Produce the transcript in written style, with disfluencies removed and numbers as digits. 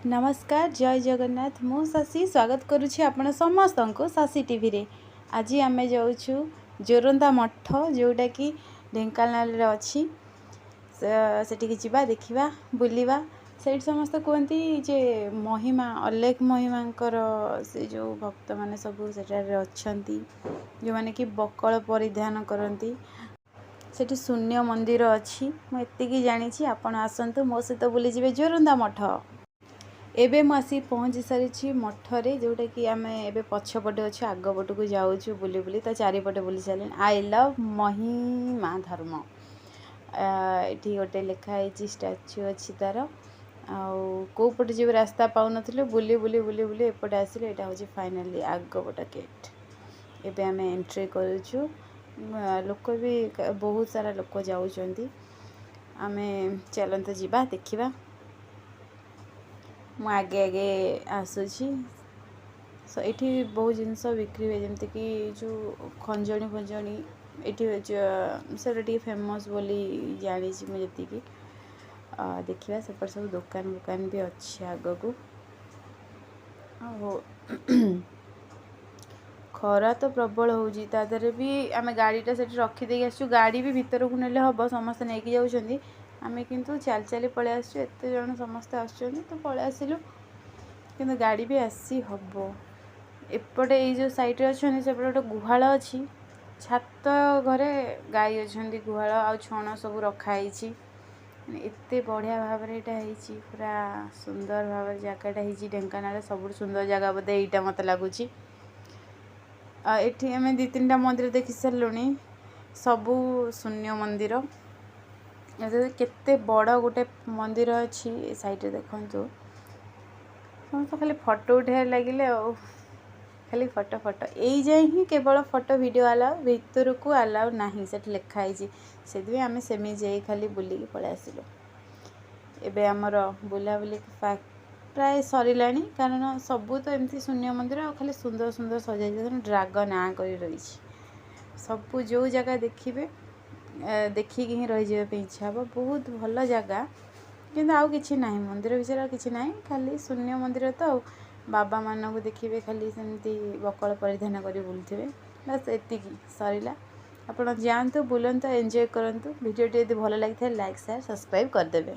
ନମସ୍କାର, ଜୟ ଜଗନ୍ନାଥ। ମୁଁ ଶଶୀ, ସ୍ୱାଗତ କରୁଛି ଆପଣ ସମସ୍ତଙ୍କୁ ଶଶୀ ଟିଭିରେ। ଆଜି ଆମେ ଯାଉଛୁ ଜୋରନ୍ଦା ମଠ, ଯେଉଁଟାକି ଢେଙ୍କାନାଳରେ ଅଛି। ସେଠିକି ଯିବା, ଦେଖିବା, ବୁଲିବା। ସେଇଠି ସମସ୍ତେ କୁହନ୍ତି ଯେ ମହିମା ଅଲେଖ ମହିମାଙ୍କର, ସେ ଯେଉଁ ଭକ୍ତମାନେ ସବୁ ସେଠାରେ ଅଛନ୍ତି, ଯେଉଁମାନେ କି ବକଳ ପରିଧାନ କରନ୍ତି। ସେଠି ଶୂନ୍ୟ ମନ୍ଦିର ଅଛି, ମୁଁ ଏତିକି ଜାଣିଛି। ଆପଣ ଆସନ୍ତୁ, ମୋ ସହିତ ବୁଲିଯିବେ ଜୋରନ୍ଦା ମଠ। ଏବେ ମୁଁ ଆସିକି ପହଞ୍ଚି ସାରିଛି ମଠରେ, ଯେଉଁଟାକି ଆମେ ଏବେ ପଛପଟେ ଅଛୁ, ଆଗ ପଟକୁ ଯାଉଛୁ ବୁଲି ବୁଲି। ତା ଚାରିପଟେ ବୁଲି ସାରିଲେଣି। I love ମହିମା ଧର୍ମ, ଏଠି ଗୋଟେ ଲେଖା ହେଇଛି, ଷ୍ଟାଚ୍ୟୁ ଅଛି ତାର। ଆଉ କେଉଁ ପଟେ ଯିବୁ ରାସ୍ତା ପାଉନଥିଲୁ, ବୁଲି ବୁଲି ବୁଲି ବୁଲି ଏପଟେ ଆସିଲୁ। ଏଇଟା ହେଉଛି ଫାଇନାଲି ଆଗ ପଟ ଗେଟ୍। ଏବେ ଆମେ ଏଣ୍ଟ୍ରି କରୁଛୁ। ଲୋକ ବି ବହୁତ ସାରା ଲୋକ ଯାଉଛନ୍ତି। ଆମେ ଚାଲନ୍ତୁ ଯିବା, ଦେଖିବା। ମୁଁ ଆଗେ ଆଗେ ଆସୁଛି। ଏଇଠି ବହୁତ ଜିନିଷ ବିକ୍ରି ହୁଏ, ଯେମିତିକି ଯେଉଁ ଖଞ୍ଜଣି ଫଞ୍ଜଣି ଏଇଠି ସେଟା ଟିକେ ଫେମସ୍ ବୋଲି ଜାଣିଛି ମୁଁ ଯେତିକି। ଦେଖିବା, ସେପଟେ ସବୁ ଦୋକାନ ଫୋକାନ ବି ଅଛି ଆଗକୁ। ଆଉ ଖରା ତ ପ୍ରବଳ ହେଉଛି, ତା ଦେହରେ ବି ଆମେ ଗାଡ଼ିଟା ସେଠି ରଖିଦେଇକି ଆସିଛୁ। ଗାଡ଼ି ବି ଭିତରକୁ ନେଲେ ହେବ, ସମସ୍ତେ ନେଇକି ଯାଉଛନ୍ତି। ଆମେ କିନ୍ତୁ ଚାଲି ଚାଲି ପଳେଇ ଆସିଛୁ। ଏତେ ଜଣ ସମସ୍ତେ ଆସୁଛନ୍ତି ତ ପଳେଇ ଆସିଲୁ, କିନ୍ତୁ ଗାଡ଼ି ବି ଆସି ହେବ। ଏପଟେ ଏଇ ଯେଉଁ ସାଇଡ଼୍ରେ ଅଛନ୍ତି, ସେପଟେ ଗୋଟେ ଗୁହାଳ ଅଛି। ଛାତ ଘରେ ଗାଈ ଅଛନ୍ତି, ଗୁହାଳ ଆଉ ଛଣ ସବୁ ରଖା ହେଇଛି। ଏତେ ବଢ଼ିଆ ଭାବରେ ଏଇଟା ହେଇଛି, ପୁରା ସୁନ୍ଦର ଭାବରେ ଜାଗାଟା ହେଇଛି। ଢେଙ୍କାନାଳରେ ସବୁଠୁ ସୁନ୍ଦର ଜାଗା ବୋଧେ ଏଇଟା ମୋତେ ଲାଗୁଛି। ଆଉ ଏଠି ଆମେ ଦୁଇ ତିନିଟା ମନ୍ଦିର ଦେଖି ସାରିଲୁଣି, ସବୁ ଶୂନ୍ୟ ମନ୍ଦିର। କେତେ ବଡ଼ ଗୋଟେ ମନ୍ଦିର ଅଛି ଏ ସାଇଡ଼୍ରେ ଦେଖନ୍ତୁ। ସମସ୍ତେ ଖାଲି ଫଟୋ ଉଠାଇବାରେ ଲାଗିଲେ, ଆଉ ଖାଲି ଫଟୋ ଫଟୋ। ଏଇ ଯାଏଁ ହିଁ କେବଳ ଫଟୋ ଭିଡ଼ିଓ ଆଲାଉ, ଭିତରକୁ ଆଲାଉ ନାହିଁ, ସେଠି ଲେଖା ହେଇଛି। ସେଥିପାଇଁ ଆମେ ସେମିତି ଯାଇ ଖାଲି ବୁଲିକି ପଳେଇ ଆସିଲୁ। ଏବେ ଆମର ବୁଲାବୁଲି ପ୍ରାୟ ସରିଲାଣି, କାରଣ ସବୁ ତ ଏମିତି ଶୂନ୍ୟ ମନ୍ଦିର ଆଉ ଖାଲି ସୁନ୍ଦର ସୁନ୍ଦର ସଜାଯାଇଛି। ଡ୍ରାଗନ୍ ଆଁ କରି ରହିଛି। ସବୁ ଯେଉଁ ଜାଗା ଦେଖିବେ, ଦେଖିକି ହିଁ ରହିଯିବା ପାଇଁ ଇଚ୍ଛା ହେବ। ବହୁତ ଭଲ ଜାଗା, କିନ୍ତୁ ଆଉ କିଛି ନାହିଁ ମନ୍ଦିର ବିଷୟରେ, ଆଉ କିଛି ନାହିଁ, ଖାଲି ଶୂନ୍ୟ ମନ୍ଦିର ତ। ଆଉ ବାବାମାନଙ୍କୁ ଦେଖିବେ ଖାଲି ସେମିତି ବକଳ ପରିଧାନ କରି ବୁଲୁଥିବେ। ବାସ୍, ଏତିକି ସରିଲା। ଆପଣ ଯାଆନ୍ତୁ, ବୁଲନ୍ତୁ, ଏନ୍ଜୟ କରନ୍ତୁ। ଭିଡ଼ିଓଟି ଯଦି ଭଲ ଲାଗିଥାଏ, ଲାଇକ୍, ସେୟାର, ସବସ୍କ୍ରାଇବ୍ କରିଦେବେ।